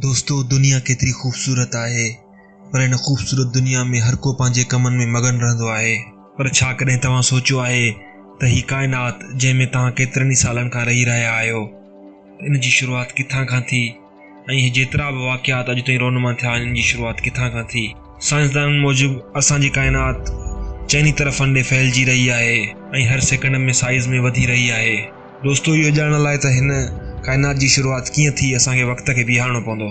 دوستو دنيا ڪيتري خوبصورت آهي پر ان خوبصورت دنيا ۾ هر ڪو پنهنجي ڪمن ۾ مگن رهندو آهي پر ڇا ڪڏهن توهان سوچيو آهي ته هي ڪائنات جنهن ۾ توهان ڪيترن ئي سالن کان رهي رهيا آهيو ته ان جي شروعات ڪٿان کان ٿي ۽ هي جيترا به واقعات اڄ تائين رونما ٿيا آهن ان جي شروعات ڪٿان کان ٿي. سائنسدانن موجب اسان جي ڪائنات چئني طرفن ڏي ڦهلجي رهي آهي ۽ هر سيڪنڊ ۾ سائيز ۾ وڌي رهي آهي. دوستو اهو ڄاڻڻ لاء ته هن ڪائنات جي شروعات ڪيئن ٿي اسان کي وقت کي بيهارڻو پوندو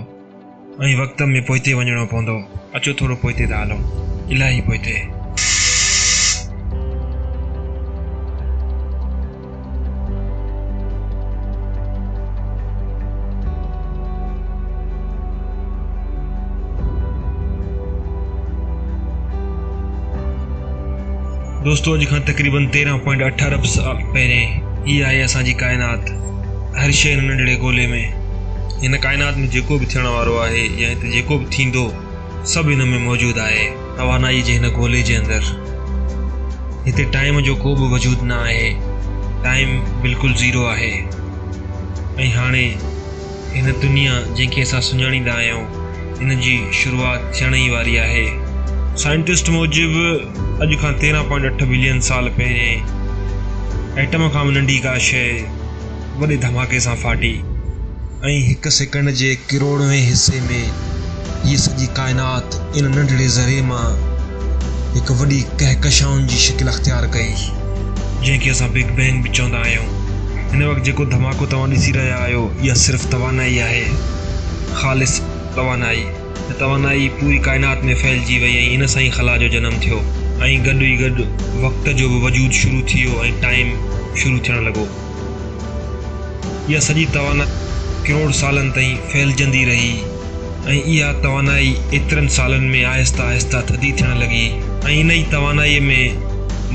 ۽ وقت ۾ پوئتي وڃڻو پوندو. اچو ٿورو پوئتي ٿا هلون. الاهي پوئتي. دوستو اڄ کان تقريبن تيرهن پوائنٽ اٺ ارب سال پهرين هي آهي اسان جي ڪائنات هر شيء هن ننڍڙي گولي ۾ هن ڪائنات ۾ جيڪو به ٿيڻ وارو آهي يا هتي جيڪو به ٿيندو سڀ هن ۾ موجود آهي توانائي جي هن گولي جي اندر هتي ٽائيم جو ڪو به وجود نه آهي ٽائيم بلڪل زيرو آهي ۽ هاڻي هن دنيا جنهن کي اسان سڃاڻيندا آهيون ان جي شروعات ٿيڻ ئي واري آهي. سائنٽسٽ موجب اڄ کان 13 پوائنٽ اٺ بلين سال پهرين ايٽم کان به ننڍي ڪا شيء وڏي ڌماڪي سان ڦاٽي. ۽ هڪ سيڪنڊ جي ڪروڙوين حصي ۾ هيء سڄي ڪائنات ان ننڍڙي ذري مان هڪ وڏي ڪهڪشائن جي شڪل اختيار ڪئي. جنهن کي اسان بگ بينگ به چوندا آهيون. هن وقت جيڪو ڌماڪو توهان ڏسي رهيا آهيو اها صرف توانائي آهي. خالص توانائي. اها توانائي پوري ڪائنات ۾ ڦهلجي وئي ۽ ان سان ئي خلا جو جنم ٿيو ۽ گڏ ئي گڏ وقت جو به وجود شروع ٿي ويو ۽ ٽائيم شروع ٿيڻ لڳو. اها سڄي توانائي ڪروڙ سالن تائين ڦهلجندي رهي. ۽ اها توانائي ايترن سالن ۾ آهسته آهسته ٿڌي ٿيڻ لڳي ۽ ان ئي توانائيء ۾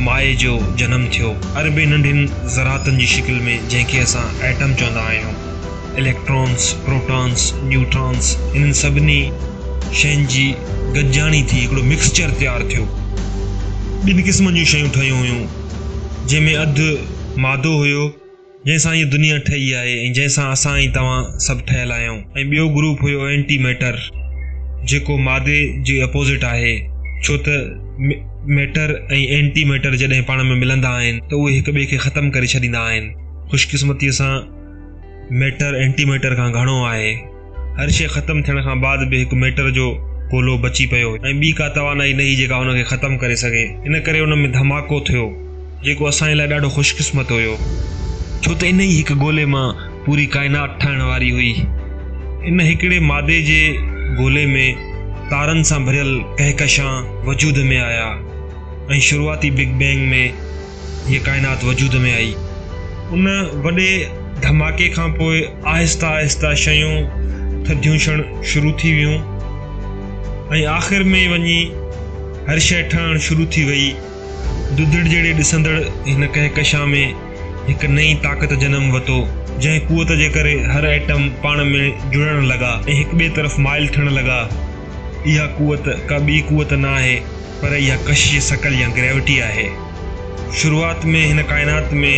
مائع جو جنم ٿيو، اربين ننڍين ذراتن جي شڪل ۾ جنهن کي اسان ايٽم چوندا آهيون. اليڪٽرانس، پروٽانس، نيوٽرانس انهن سڀني شين جي گڏجاڻي ٿي هڪڙو مڪسچر تيار ٿيو. ٻن قسمن جون شيون ٺهيون هيون، جنهن ۾ اڌ مادو هيو. جنهن سان هيء دنيا ٺهي آهي ۽ جنهن سان اسان ۽ توهان سڀ ٺهيل آهيون ۽ ٻيو گروپ هيو اينٽي ميٽر جيڪو مادي جي اپوزٽ آهي ڇو ته ميٽر ۽ اينٽي ميٽر جڏهن پاڻ ۾ ملندا آهن ته اهي هڪ ٻئي کي ختم ڪري ڇڏيندا آهن خوشقسمتيء سان ميٽر اينٽي ميٽر کان گهڻو آهي. هر شيء ختم ٿيڻ کان بعد به هڪ ميٽر جو گولو بچي پيو ۽ ٻي ڪا توانائي نه هئي جيڪا ان کي ختم ڪري سگهي. ان ڪري ان ۾ ڌماڪو ٿيو، جيڪو اسان جي لاء ڏاڍو خوش قسمت هيو. ڇو ته انهيء هڪ گولي مان پوري ڪائنات ٺهڻ واري هئي. ان هڪڙي مادي جي گولي ۾ تارن سان ڀريل ڪهڪشان وجود ۾ آيا ۽ شروعاتي بگ بينگ ۾ هيء ڪائنات وجود ۾ آئي. ان وڏي ڌماڪي کان پوء آهسته آهسته شيون ٿڌيون ٿيڻ شروع ٿي ويون ۽ آخر ۾ وڃي هر شيء ٺهڻ شروع ٿي وئي. ڌڌڙ جهڙي ڏسندڙ هن ڪهڪشان ۾ هڪ نئين طاقت جنم ورتو، جنهن قوت جي ڪري هر ايٽم پاڻ ۾ جڙڻ لڳا ۽ هڪ ٻئي طرف مائل ٿيڻ لڳا. اها قوت ڪا ٻي قوت نه آهي، پر اها ڪشش ثقل يا گريوٽي آهي. شروعات ۾ هن ڪائنات ۾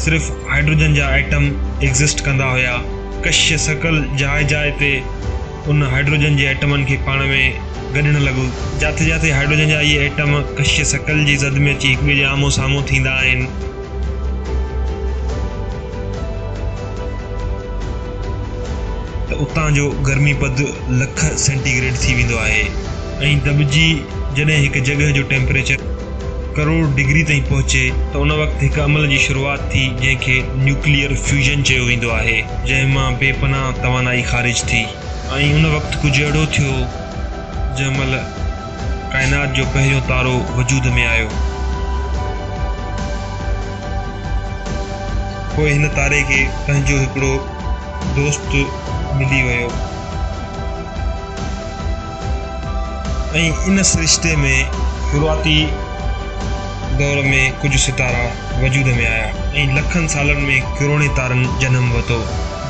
صرف هائيڊروجن جا ايٽم ايگزسٽ ڪندا هيا. ڪشش ثقل جاء جاء تي ان هائيڊروجن جي ايٽمن کي پاڻ ۾ گڏڻ لڳو. جاٿي جاٿي هائيڊروجن جا اهي ايٽم ڪشش ثقل جي زد ۾ اچي هڪٻئي جي آمهون سامهون ٿيندا آهن. ته اتان جو گرمي پد لک سينٽي گريڊ ٿي ويندو آهي ۽ دٻجي جڏهن هڪ جڳهه جو ٽيمپريچر ڪروڙ ڊگري تائين پهچي ته ان وقت هڪ عمل جي شروعات ٿي جنهن کي نيوڪليئر فيوزن چيو ويندو آهي جنهن مان بي پناهه توانائي خارج ٿي. ۽ ان وقت ڪجهه اهڙو ٿيو جنهن مهل ڪائنات جو پهريون تارو وجود ۾ آيو. پوء هن تاري کي پنهنجو هڪڙو دوست ملي ويو. ۽ ان سرشتي ۾ شروعاتي دور ۾ ڪجهه ستارا وجود ۾ آيا ۽ لکن سالن ۾ ڪروڙين تارن جنم ورتو.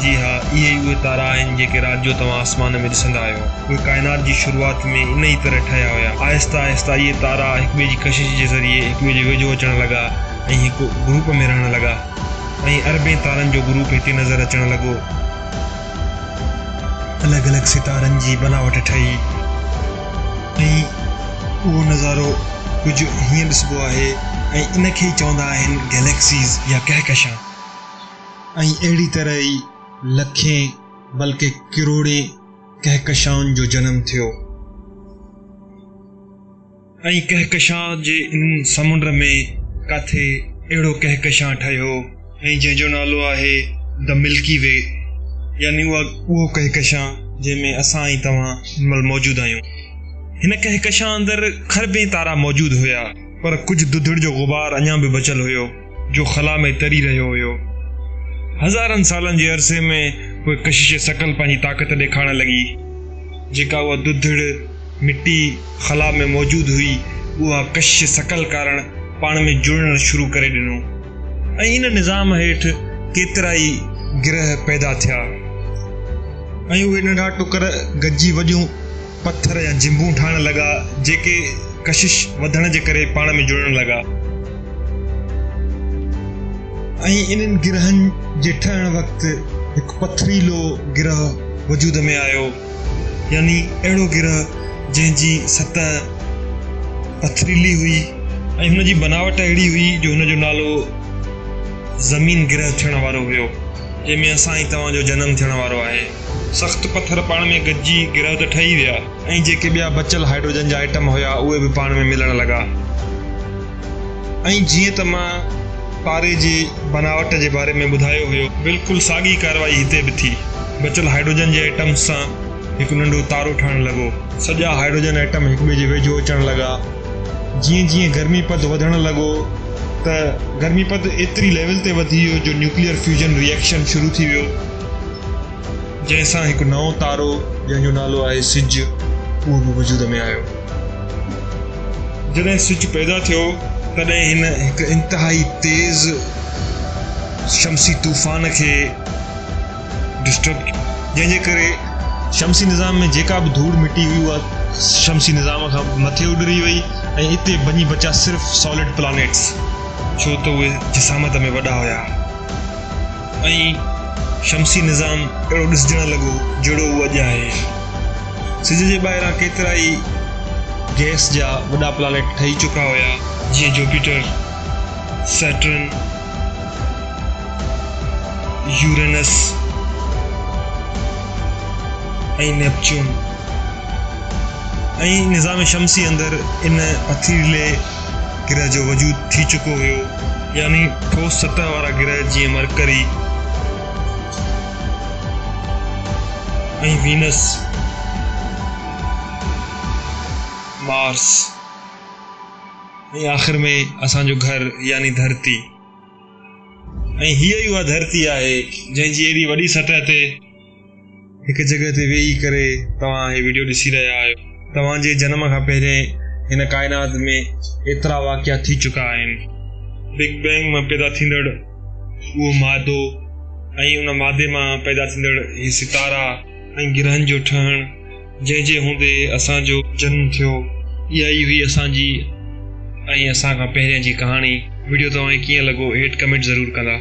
جي ها، اهي ئي اهي تارا آهن جيڪي رات جو توهان آسمان ۾ ڏسندا آهيو. اهي ڪائنات جي شروعات ۾ ان ئي طرح ٺهيا هيا. آهستي آهستي اهي تارا هڪٻئي جي ڪشش جي ذريعي هڪٻئي جي ويجهو اچڻ لڳا ۽ هڪ گروپ ۾ رهڻ لڳا ۽ اربين تارن جو گروپ هتي نظر اچڻ لڳو. الڳ الڳ ستارن جي بناوٽ ٺهي ۽ اهو نظارو ڪجهه هيئن ڏسبو آهي ۽ ان کي ئي چوندا آهن گيليڪسيز يا ڪهڪشان ۽ اهڙي طرح ئي لکين بلڪه ڪروڙين ڪهڪشائن جو جنم ٿيو. ۽ ڪهڪشان جي ان سمنڊ ۾ ڪاٿي اهڙو ڪهڪشان ٺهيو ۽ جنهن جو نالو آهي The Milky Way يعني اهو ڪهڪشان جنهن ۾ اسان ۽ توهان هن مهل موجود آهيون. هن ڪهڪشان اندر کربين تارا موجود هيا پر ڪجهه ڌڌڙ جو غبار اڃا به بچيل هيو جو خلا ۾ تري رهيو هيو. هزارن سالن جي عرصي ۾ پوء ڪشش ثقل پنهنجي طاقت ڏيکارڻ لڳي جيڪا اها ڌڌڙ، مٽي، خلا ۾ موجود هئي، اها ڪشش ثقل ڪارڻ پاڻ ۾ جڙڻ شروع ڪري ڏنو ۽ ان نظام هيٺ ڪيترائي گرهه پيدا ٿيا ۽ اهي ننڍا ٽڪر گڏجي وڏيون پٿر يا جنبون ٺاهڻ لڳا، جيڪي ڪشش وڌڻ جي ڪري پاڻ ۾ جڙڻ لڳا. ۽ انهن گرهن جي ٺهڻ وقت هڪ پٿريلو گرهه وجود ۾ آيو. يعني اهڙو گرهه جنهن جي سطح پٿريلي هئي ۽ هن جي بناوٽ اهڙي هئي جو هن جو نالو زمين گرهه ٿيڻ وارو هيو، جنهن ۾ اسان ۽ توهان جو جنم ٿيڻ وارو آهي. سخت پٿر پاڻ ۾ گڏجي گرهه ته ٺهي ويا ۽ جيڪي ٻيا بچيل هائيڊروجن جا ائٽم هيا اهي به پاڻ ۾ ملڻ لڳا ۽ جيئن ته مان تاري جي بناوٽ جي باري ۾ ٻڌايو هيو، بلڪل ساڳي ڪارروائي هتي به ٿي. بچيل هائيڊروجن جي ائٽمز سان هڪ ننڍو تارو ٺهڻ لڳو. سڄا هائيڊروجن ائٽم هڪٻئي جي ويجهو اچڻ لڳا. جيئن جيئن گرمي پد وڌڻ لڳو ته گرمي پد ايتري ليول تي وڌي ويو جو نيوڪليئر فيوزن ري ايڪشن شروع ٿي ويو، جنهن سان هڪ نئون تارو جنهن جو نالو آهي سج اهو به وجود ۾ آيو. جڏهن سج پيدا ٿيو تڏهن هن هڪ انتهائي تيز شمسي طوفان کي ڊسٽرب ڪيو، جنهن جي ڪري شمسي نظام ۾ جيڪا به ڌوڙ مٽي هئي اها شمسي نظام کان مٿي اڏري وئي ۽ اتي وڃي بچا صرف سالڊ پلانيٽس، ڇو ته اهي جسامت ۾ وڏا هيا ۽ شمسي نظام اهڙو ڏسجڻ لڳو جهڙو اهو اڄ آهي. سج جي ٻاهران ڪيترائي گئس جا وڏا پلانيٽ ٺهي چڪا هيا، جيئن جوپيٽر، سيٽرن، يورينس ۽ نيپچون ۽ نظام شمسي اندر ان پٿريلي گرهه جو وجود ٿي چڪو هيو يعني ٺوس سطح وارا گرهه جيئن مرڪري ۽ وينس، مارس ۽ آخر ۾ اسان جو گهر يعني ڌرتي. ۽ هيء ئي اها ڌرتي آهي جنهن جي ايڏي وڏي سطح تي هڪ جڳهه تي ويهي ڪري توهان هي وڊيو ڏسي رهيا آهيو. توهان جي جنم کان پهرين هن ڪائنات ۾ ايترا واقعا ٿي چڪا آهن. بگ بينگ مان پيدا ٿيندڙ اهو مادو ۽ ان مادي مان پيدا ٿيندڙ هي ستارا ۽ گرهن جو ٺهڻ جنهن جي هوندي اسان جو جنم ٿيو، اها ئي هئي اسان جي ۽ اسان کان پهرين جي ڪهاڻي. وڊيو توهان کي ڪيئن لڳو هيٺ ڪمينٽ ضرور ڪندا.